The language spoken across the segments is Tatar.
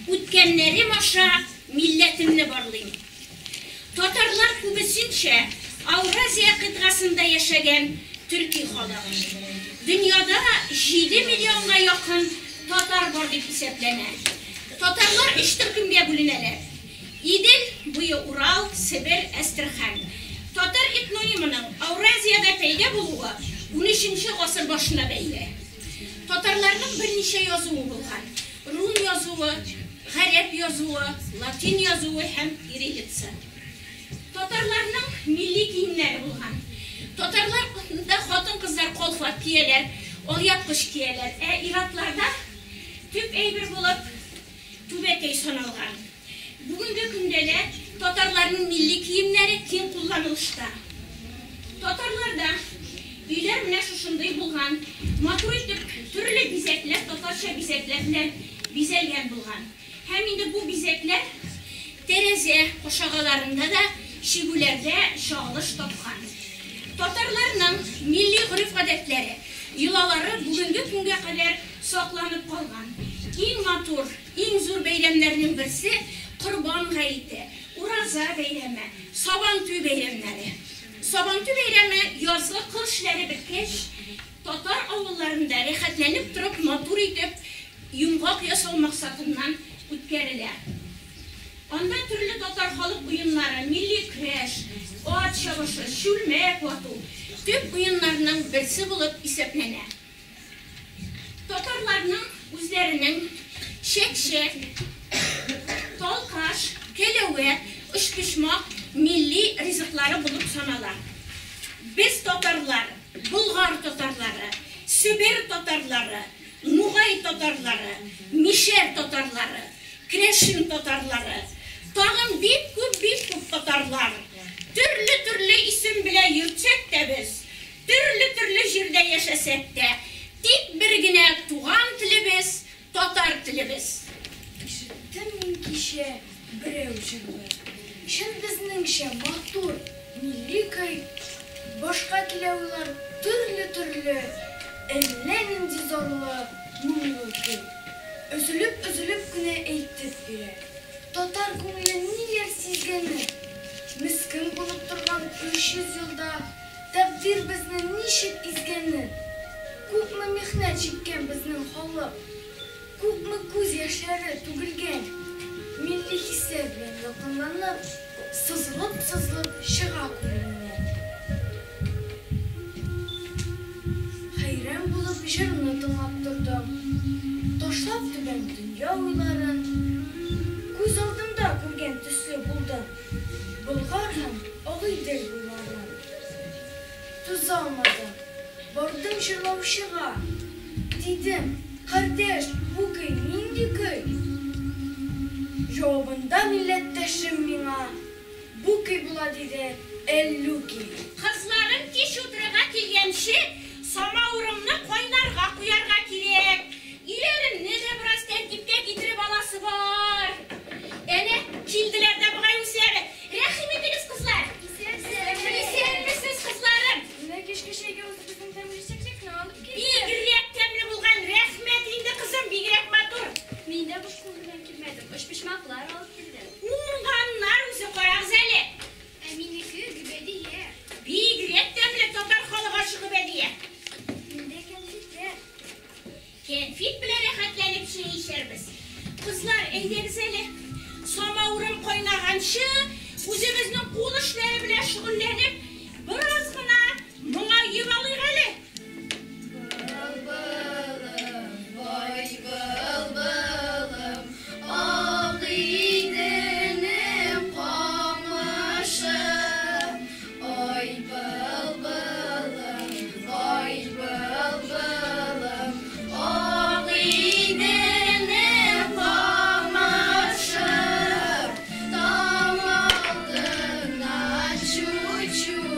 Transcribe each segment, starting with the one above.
Үткәннәрем аша милләтемне барлыйм. Татарлар күбесенчә Ауразия кыйтгасында яшәгән төрки халык. Дөньяда 7 миллионга якын татар бар дип исәпләнә. Татарлар өч төркемгә бүленәләр. Идел буе Урал, Себер, Әстерхан. Татар этнонимының Ауразиядә пәйда булуы унөченче гасыр башына бәйле. Татарларның берничә язуы булган, рун язуы, гарәп язуы, латин язуы һәм кириллица. Татарларның милли киемнәре булган. Татарларда хатын-кызлар калфак кияләр, алъяпкыч кияләр, ә ир-атларда төп әйбер булып түбәтәй саналган. Бүгенге көндә дә татарларның милли киемнәре киң кулланылышта. Татарларда өйләр менә шушындый булган, матур итеп төрле бизәкләр, татарча бизәкләр белән бизәлгән булган. Һәм инде бу бизәкләр тәрәзә кашагаларында да, чигүләрдә чагылыш тапкан. Татарларның милли гореф-гадәтләре, йолалары бүгенге көнгә кадәр сакланып калган. Иң матур, Иң зур бәйрәмнәрнең берсе, Корбан гаете, Ураза бәйрәме, Сабантуй бәйрәмнәре. Сабантуй бәйрәме язгы кыр эшләре беткәч, татар авылларында рәхәтләнеп торып матур итеп йомгак ясау максатыннан үткәрелә. Анда төрле татар халык уеннары, милли көрәш, ат чабышы, чүлмәк вату төп уеннарның берсе булып исәпләнә. Татарларның үзләренең чәкчәк, талкаш, кәләвә, өчпочмак милли ризыклары булып санала. Без татарлар, болгар татарлары, себер татарлары, нугай татарлары, мишәр татарлары, керәшен татарлары, тагын бик күп, бик күп татарлар. Төрле-төрле исем белән йөртсәк тә без, Төрле-төрле җирдә яшәсәк тә, тик бер генә туган телебез, татар телебез. Ишеттем мин кичә берәү җырлый. Чын безнеңчә матур, милли көй. Башка килә уйлар төрле-төрле, әллә нинди зарлы, моңлы көй. Өзелеп-өзелеп кенә әйтеп бирә. Татар күңеле ниләр сизгәнен. Мескен булып торган 300 елда Тәкъдир безне ничек изгәнен. Күпме михнәт чиккән безнең халык, Күпме күз яшьләре түгелгән. Милли хисләр белән ялкынланып, Сызылып-сызылып чыга күңелемнән. Хәйран булып җырны тыңлап тордым. Ташлап түбән дөнья уйларын. Күз алдымда күргән төсле булдым. Болгар һәм Агыйдел буйларын. Түзалмадым, бардым җырлаучыга. Дидем, Кардәш, бу көй нинди көй? Җавабында милләттәшем миңа, Бу көй була, диде, Әллүки. Кызларым кич утырырга килгәнче, самавырымны кайнарга куярга кирәк. Өйләремне дә бераз тәртипкә китереп аласы бар. Әнә, килделәр дә бугай үзләре. Рәхим итегез, кызлар! Исәнмесез, кызларым! Менә кичке чәйгә үзебезнең тәмле чәкчәкне алып килдем. Бигрәк тәмле булган, рәхмәт инде, кызым, бигрәк матур. Мин дә буш кул белән килмәдем, өчпочмаклар алып килдем. Уңганнар үзе, карагыз әле. Ә минеке, гөбәдия. Бигрәк тәмле татар халык ашы гөбәдия. Миндә кәнфитләр. Кәнфит белән рәхәтләнеп чәй эчәрбез. Кызлар, әйдәгез әле, самавырым кайнаганчы, үзебезнең кул эшләре белән шөгыльләнеп, бераз гына моңаеп алыйк әле. Былбылым, вай былбылым, Агыйделнең камышы. Ай былбылым, ай былбылым, Агыйделнең камышы. Таң алдыннан чү-чү.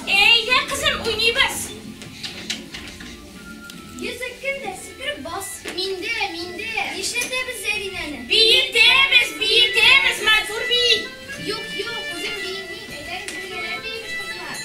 Әйдә, кызым, уйныйбыз. Йөзек кемдә? Сикереп бас. Миндә, миндә. Нишләтәбез Зәринәне? Биетәбез, биетәбез, матур бии. Юк, юк, үзем биемим. Әйдәгез бергәләп биибез, кызлар.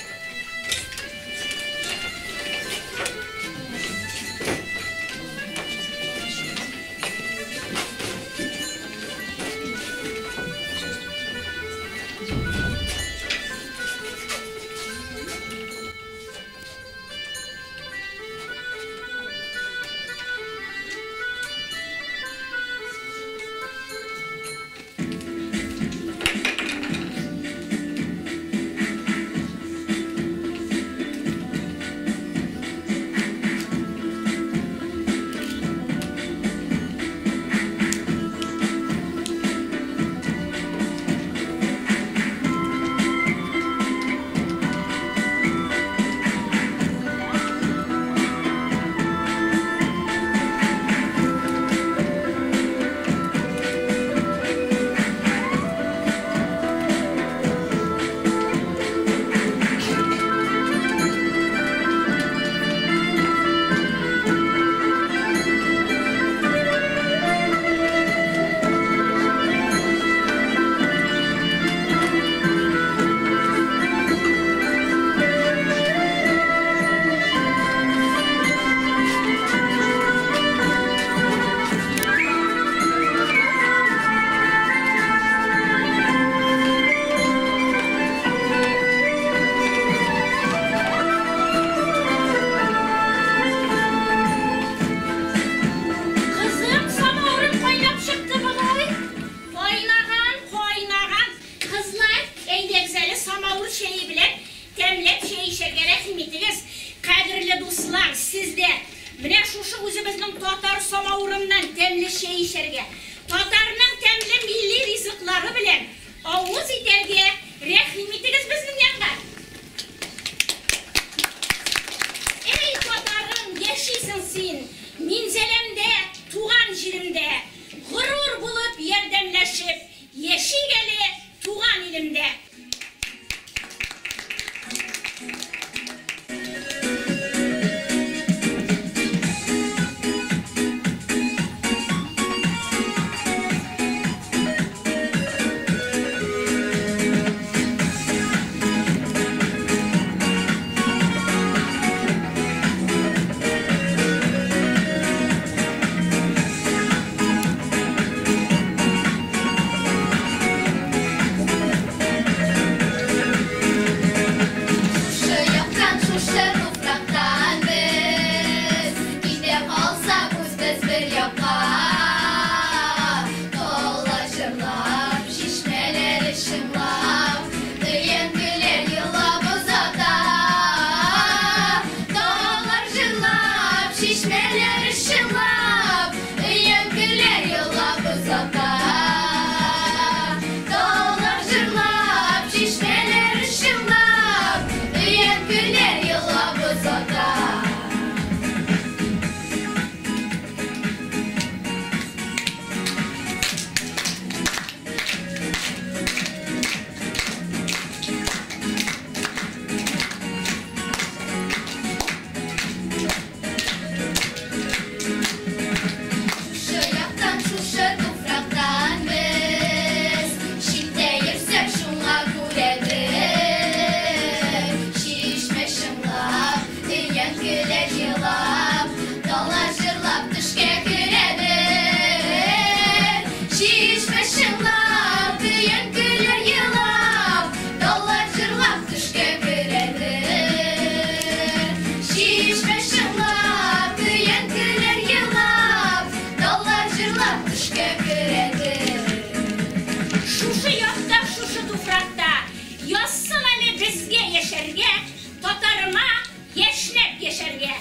Кызым, самавырым кайнап чыкты бугай. Кайнаган, кайнаган. Кызлар, әйдәгез әле самавыр чәе белән тәмләп чәй эчәргә рәхим итегез. Кадерле дуслар, сез дә менә шушы үзебезнең татар самавырыннан тәмле чәй эчәргә, татарның тәмле милли ризыклары белән авыз итәргә рәхим итегез безнең янга. Әй, татарым, яшисең син, Минзәләмдә, туган җиремдә. Горур булып, ярдәмләшеп, яшик әле туган илемдә. Шушы яктан, шушы туфрактан без китә калсак, үзбез бер якка. Таллар җырлап, чишмәләре чыңлап, өянкеләр елап озата. Таллар җырлап, чишмәләре чыңлап, өянкеләр елап озата. Таллар җырлап, чишмәләре чыңлап, өянкеләр елап озата. Шушы яктан, шушы туфрактан без читтә йөрсәк, шуңа күрәдер. Чишмә чыңлап, өянкеләр елап, таллар җырлап төшкә керәдер. Чишмә чыңлап, өянкеләр елап, таллар җырлап төшкә керәдер. Чишмә чыңлап, өянкеләр елап, таллар җырлап төшкә керәдер. Шушы якта, шушы туфракта язсын әле безгә яшәргә, татарыма яшьнәп яшәргә.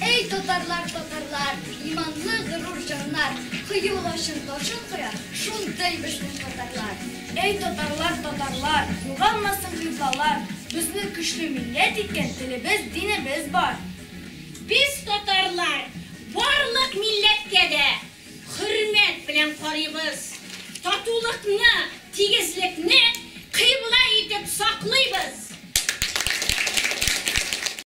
Эй, татарлар, татарлар, иманлы горур җаннар, кыю лачын ташын коя, шундый безнең татарлар. Эй, татарлар, татарлар, югалмасын кыйблалар, безне көчле милләт иткән телебез, динебез бар. Без татарлар барлык милләткә дә хөрмәт белән карыйбыз. Татулыкны, тигезлекне кыйбла итеп саклыйбыз.